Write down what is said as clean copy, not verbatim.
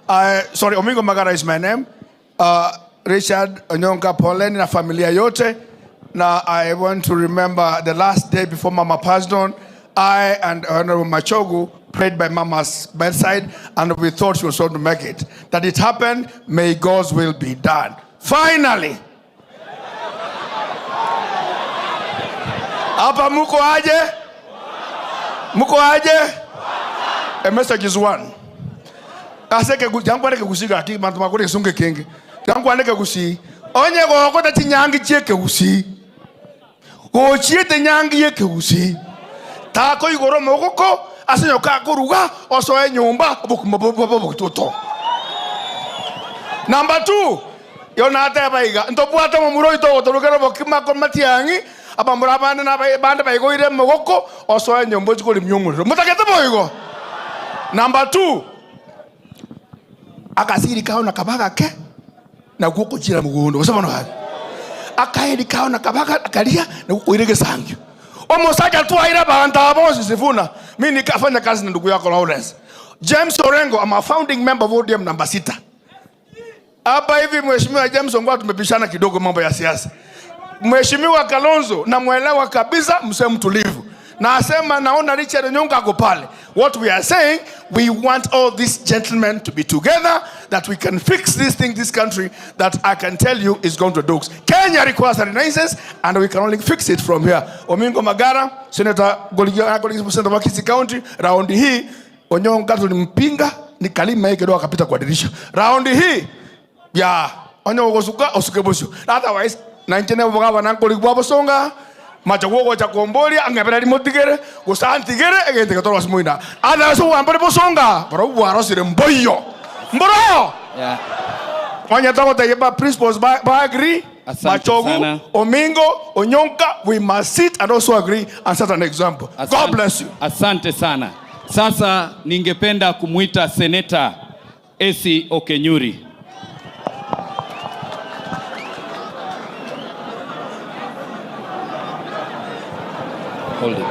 I, sorry, Omingo Magara is my name. Richard Onyonka poleni na familia yote. Na I want to remember the last day before Mama passed on, I and Honorable Machogu prayed by Mama's bedside and we thought she was going to make it. That it happened, may God's will be done. Finally, hapa muko aje? Muko aje? A message is one. Ase jangwane kegusi gaki bantu bakore esunge kenge. Jangwane kegusi. Onye gokota chinyangi chie kegusi. Gochiete nyangi ye kegusi. Tako igoro mogoko ase nyoka akoruga osoe nyomba obokima bobototo. Number 2, yo nateba iga ntobwate momura oito ogotorugera obokima komatiang'i abamura abande na bande baigoire mogoko osoe nyomba ochie korimia omorero. Motagete boigo. Number 2, akasiri kao na kaba gake nakwo okochiera mogondo gose bono gabi. Akaeri kao na kaba karia nakwo koira egesangio. Omosacha twaire abanto aba bonsi Sifuna. Mi nikafanya kazi na ndugu yako Lawrence. James Orengo, I'm a founding member of ODM namba 6. Hapa hivi Mheshimiwa James Ongwae tumepishana kidogo mambo ya siasa. Mheshimiwa Kalonzo namwelewa kabisa, msee mtulivu. Na asema naona Richard Onyonka ako pale. What we are saying, we want all these gentlemen to be together, that we can fix this thing, this country, that I can tell you is going to dogs. Kenya requires a renaissance, and we can only fix it from here. Omingo Magara, Senator Goligisa, Senator wa Kisii County, raundi hii Onyonka tulimpinga, nikalima yeye kidogo akapita kwa dirisha. Raundi hii ya onye gosuka osuke bosio. Otherwise, na nchene bogaba nankori bwa bosonga macha gogocha komboria ang'ebera rimotigere gosantigere egente getoro asimoina otherwise wambere bosonga boro bwarosire mboyo mboro. Yeah. Onye togotebia ba principals ba, ba agree. Asante Machogu sana. Omingo Onyonka, we must sit and also agree and set an example. God Asante, bless you. Asante sana. Sasa ningependa kumuita Seneta Esi Okenyuri. Hold it.